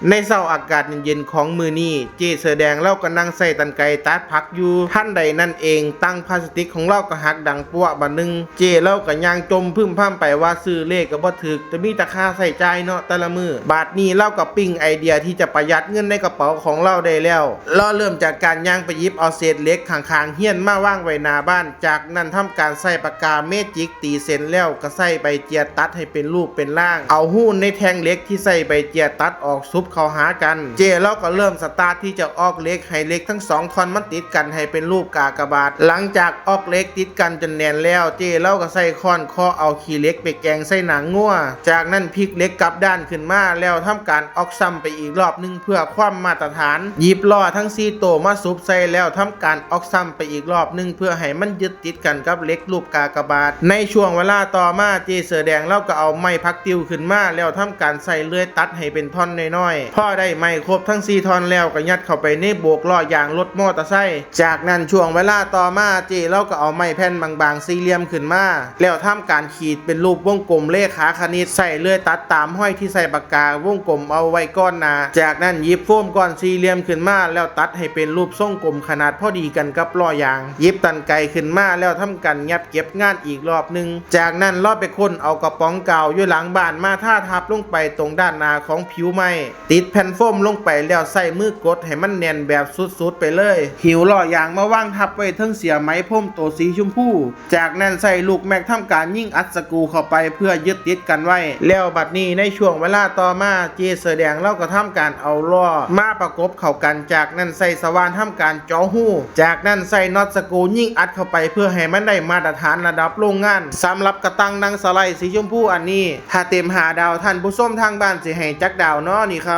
ໃນເຊົ້າອາກາດເຢັນໆຂອງມື້ນີ້ ເຈ້ເສືອແດງລາວກໍນັ່ງໃຊ້ກັນໄກຕັດຜັກຢູ່ ທັນໃດນັ້ນເອງ ຖັງພລາສຕິກຂອງລາວກໍຫັກດັງປົວະບາດໜຶ່ງ. ເຈ້ລາວກໍຍ່າງຈົ່ມພຶ້ມພຳໄປວ່າຊື້ເລກກໍບໍ່ຖືກ ແຕ່ມີແຕ່ຄ່າໃຊ້ຈ່າຍເນາະແຕ່ລະມື້. ບາດນີ້ລາວກໍປີ້ງໄອເດຍທີ່ຈະປະຢັດເງິນໃນກະເປົາຂອງລາວໄດ້ແລ້ວ. ລາວເລີ່ມຈາກການຍ່າງໄປຫຍິບເອົາເສດເຫຼັກຂ້າງໆຮຽນມາວາງໄວ້ໜ້າບ້ານ. ຈາກນັ້ນທຳການໃຊ້ປາກກາເມຈິກຕີເສັ້ນແລ້ວ ກໍໃຊ້ໃບເຈ້ຍຕັດໃຫ້ເປັນຮູບເປັນຮ່າງ ເອົາຮູໃນແທ່ງເຫຼັກທີ່ໃຊ້ໃບເຈ້ຍຕັດອອກ ສຸບເຂົ້າຫາກັນ. ເຈ້ລາວກໍເລີ່ມສະຕາດທີ່ຈະອອກເຫຼັກ ໃຫ້ເຫຼັກທັງສອງທ່ອນມັນຕິດກັນໃຫ້ເປັນຮູບກາກະບາດ. ຫຼັງຈາກອອກເຫຼັກຕິດກັນຈົນແໜ້ນແລ້ວ ເຈ້ລາວກໍໃຊ້ຄ້ອນເຄາະເອົາຂີ້ເຫຼັກໄປແກງໃສ່ໜັງງົວ. ຈາກນັ້ນພິກເຫຼັກກັບດ້ານຂຶ້ນມາ ແລ້ວທຳການອອກຊ້ຳໄປອີກລອບໜຶ່ງເພື່ອຄວາມມາດຕະຖານ. ຫຍິບລໍ້ທັງສີ່ໂຕມາສຸບໃສ່ ແລ້ວທຳການອອກຊ້ຳໄປອີກລອບໜຶ່ງເພື່ອໃຫ້ມັນຍຶດ ຕິດກັນກັບເຫຼັກຮູບກາກະບາດ. ໃນຊ່ວງເວລາຕໍ່ມາ ເຈ້ເສືອແດງລາວກໍເອົາໄມ້ຜັກຕິ້ວຂຶ້ນມາ ແລ້ວທຳການໃຊ້ເລື່ອຍຕັດໃຫ້ເປັນທ່ອນນ້ອຍໆ. ພໍໄດ້ໄມ້ຄົບທັງສີ່ທ່ອນແລ້ວ ກໍຍັດເຂົ້າໄປໃນໂບກລໍ້ຢາງລົດມໍເຕີໄຊ. ຈາກນັ້ນຊ່ວງເວລາຕໍ່ມາ ເຈ້ລາວກໍເອົາໄມ້ແຜ່ນບາງໆສີ່ຫຼ່ຽມຂຶ້ນມາ ແລ້ວທຳການຂີດເປັນຮູບວົງກົມເລຂາຄະນິດ ໃຊ້ເລື່ອຍຕັດຕາມຮອຍທີ່ໃຊ້ປາກກາວົງກົມເອົາໄວ້ກ່ອນໜ້າ. ຈາກນັ້ນຫຍິບໂຟມກ້ອນສີ່ຫຼ່ຽມຂຶ້ນມາ ແລ້ວຕັດໃຫ້ເປັນຮູບຊົງກົມຂະໜາດພໍດີກັນກັບລໍ້ຢາງ. ຫຍິບກັນໄກຂຶ້ນມາ ແລ້ວທຳການຫຍັບ ເກັບງານອີກລອບໜຶ່ງ. ຈາກນັ້ນລາວໄປຄົ້ນເອົາກະປ໋ອງກາວຢູ່ຫຼັງບ້ານມາທາທັບລົງໄປຕົງດ້ານໜ້າຂອງຜິວໄມ້ ຕິດແຜ່ນໂຟມລົງໄປ ແລ້ວໃຊ້ມືກົດໃຫ້ມັນແໜ້ນແບບສຸດໆໄປເລີຍ. ຫິ້ວລໍ້ຢາງມາວາງທັບໄວ້ເທິງເສື້ອໄໝພົມໂຕສີຊົມພູ. ຈາກນັ້ນໃຊ້ລູກແມັກທຳການຍິງອັດສະກູເຂົ້າໄປເພື່ອຍຶດຕິດກັນໄວ້. ແລ້ວບັດນີ້ໃນຊ່ວງເວລາຕໍ່ມາ ເຈ້ເສືອແດງລາວກໍທຳການເອົາລໍ້ມາປະກົບເຂົ້າກັນ. ຈາກນັ້ນໃຊ້ສະຫວ່ານທຳການເຈາະຮູ. ຈາກນັ້ນໃຊ້ນັອດສະກູຍິງອັດເຂົ້າໄປເພື່ອໃຫ້ມັນໄດ້ມາດຕະຖານລະດັບໂລງງານ. ສຳລັບກະຕັງໜັງສະໄລສີຊົມພູອັນນີ້ ຖ້າເຕັມຫ້າດາວ ທ່ານຜູ້ຊົມທາງບ້ານຊິໃຫ້ຈັກດາວນໍນີ້ຄັບ?